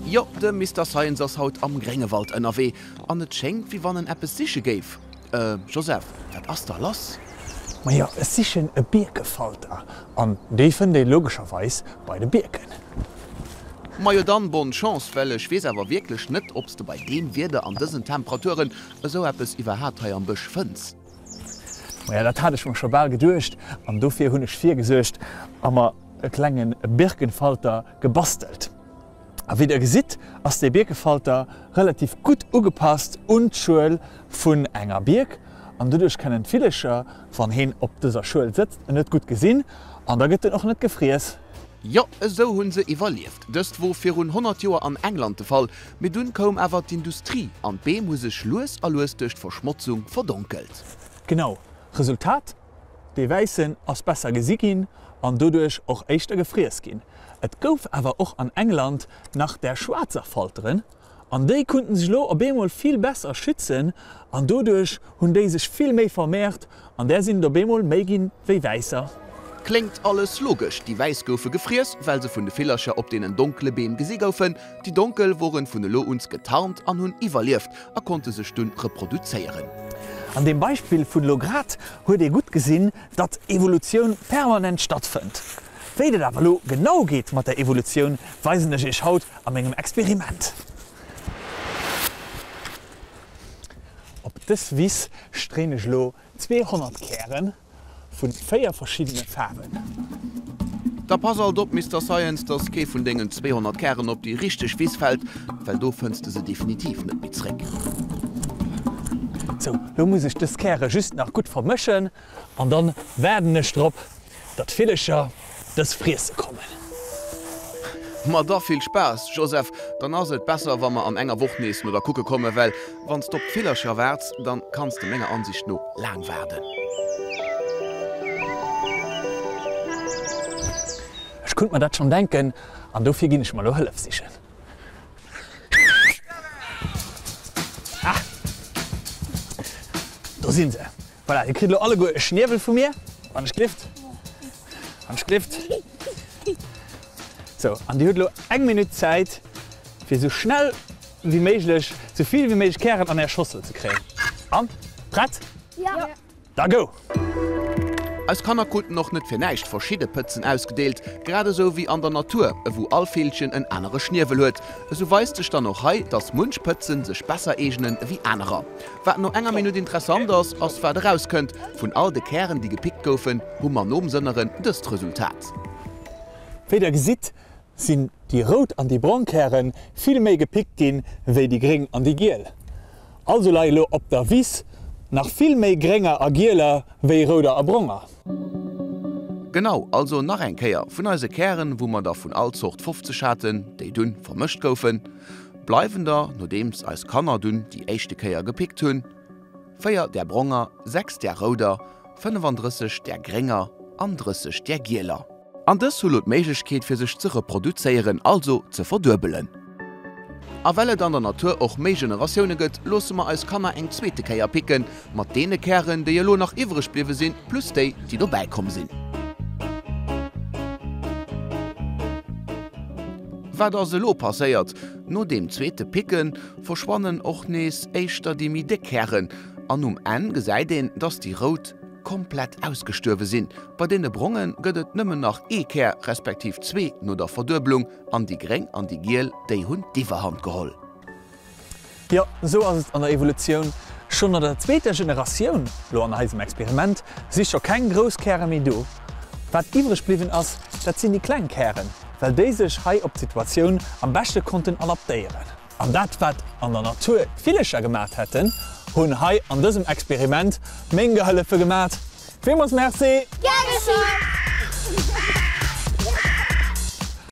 Jo, de Mister Science ass haut am Gréngewald ënnerwee an et schéngt wéi wann en eppes siche géif. Euh, Joseph, wat ass da lass? Majo, ech sichen e Bierkefalter an dee fënnt ee logescherweis bei de Bierken. Majo dann, bonne Chance, well ech weess awer wierklech net, ob s de bei deem Wieder an dësen Temperaturen esou eppes iwwerhaapt hei am Bësch fënns. Maja, dat hat ech mer scho bal geduecht an dofir hunn ech virgesuergt a mer e klenge Birkenfalter gebastelt. A wéi der gesitt, ass dee Bierkefalter relativ gutt ugepasst un d'Schuel vun enger Bierk an doduerch kennen d'Villecher, wann heen op dëser Schuel sëtzt, en net gutt gesinn an da gëtt en och net gefriess. Jo, esou hunn se iwwerlieft. Dëst wor virun 100 Joer an England de Fall, mee dunn koum awer d'Industrie an d'Beem hu sech lues a lues duerch d'Verschmotzung verdonkelt. Genau, Resultat, Dee wäissen ass besser gesi ginn an doduerch och éischter gefriess ginn. Et gouf awer och an England nach där schwaarzer Falteren an déi kunnten sech elo op eemol vill besser schützen an doduerch hunn déi sech vill méi vermehrt an där sinn et op eemol méi ginn wéi wäisser. Kléngt alles logesch, déi wäiss goufe gefriess, well se vun de Villercher op deenen donkele Beem gesi goufen, déi donkel woren vun elo uns getarnt an hunn iwwerlieft a konnte sech dunn reproduzéieren. An deem Beispill vun elo grad huet ee gutt gesinn, datt Evolutioun permanent stattfënnt. Wéi dat awer elo genau geet mat der Evolutioun, weisen ech iech haut a mengem Experiment. Op dës Wiss stréen ech elo 200 Kären. Vun 4 verschiddene Faarwen. Da pass alt op, Mister Science, dass kee vun dengen 200 Kären op déi richteg Wiss fällt, well do fënns de se definitiv net méi zréck. Sou, lo muss ech dës Käre just nach gutt vermëschen an dann waarden ech drop, datt d'Villecher dës friesse kommen. Ma da vill Spaass, Joseph. Dann ass et besser, wa mer an enger Woch nees no der kucke kommen, well wann s d'op d'Villercher waarts, dann kanns de menger Ansicht no laang waarden. Ech kunnt mer dat schon denken an dofir ginn ech mer lo Hëllef sichen. Ah, do sinn se. Voilà, dir kritt elo alleguer e Schniewel vu mir, wann ech glift. Wann ech glift. Sou, an dir hutt elo eng Minutt Zäit, fir esou schnell wéi méiglech, esou vill wéi méiglech Kären an är Schossel ze kréien. An, prett? Jo! Da go! Eis Kanner kruten och net fir näischt verschidde Pëtzen ausgedeelt, grad esou wéi an der Natur, ewou all Villchen en anere Schniewel huet. Esou weist sech dann och hei, dass munch Pëtzen sech besser eegnen ewéi anerer. Wat no enger Minutt interessant ass, ass wat erauskënnt. Vun all de Kären déi gepickt goufen, hu mer nom Sënneren dëst Resultat. Wéi der gesitt, sinn déi rout an déi brong Käre vill méi gepickt ginn, wéi déi gréng an déi giel. Also leie lo op der Wiss nach vill méi grénger a gieler wéi rouder a bronger. Genau, also nach eng Kéier, vun eise Kären, wou mer der vun all Zort 50 haten, déi dunn vermëscht goufen, Bleiwen der, nodeems eis Kanner dunn déi éischte Kéier gepickt hunn, 4 där bronger, 6 där rouder, 35 där grénger an 30 där gieler. An dës hu lo d'Méiglechkeet fir sech ze reproduzéieren, also ze verduebelen. A well et an der Natur och méi Generatioune gëtt, loosse mer eis Kanner eng zweete Kéier picken, mat deene Kären, déi elo nach iwwreg bliwwe sinn, plus déi, déi dobäi komm sinn. Wat ass elo passéiert? No deem zweete Picken verschwannen och nees éischter déi méi déck Kären an um Enn gesäit een, dass déi rout komplett ausgestuerwe sinn. Bei deene bronge gëtt et nëmmen nach ee Kär, respektiv zwee no der Verduebelung, an déi gréng an déi giel, déi hunn d'Iwwerhand geholl. Jo, esou ass et an der Evolutioun. Schonn no der zweeter Generatioun, lo an eisem Experiment, si scho keng grouss Käre méi do. Wat iwwreg bliwwen ass, dat sinn déi kleng Kären, well déi sech hei op d'Situatioun am beschte konnten adaptéieren. An dat wat an der Natur d'Villecher gemat hätten, hunn hei an dësem Experiment meng Gehëllefe gemat. Villmools Merci! Gär geschéngt!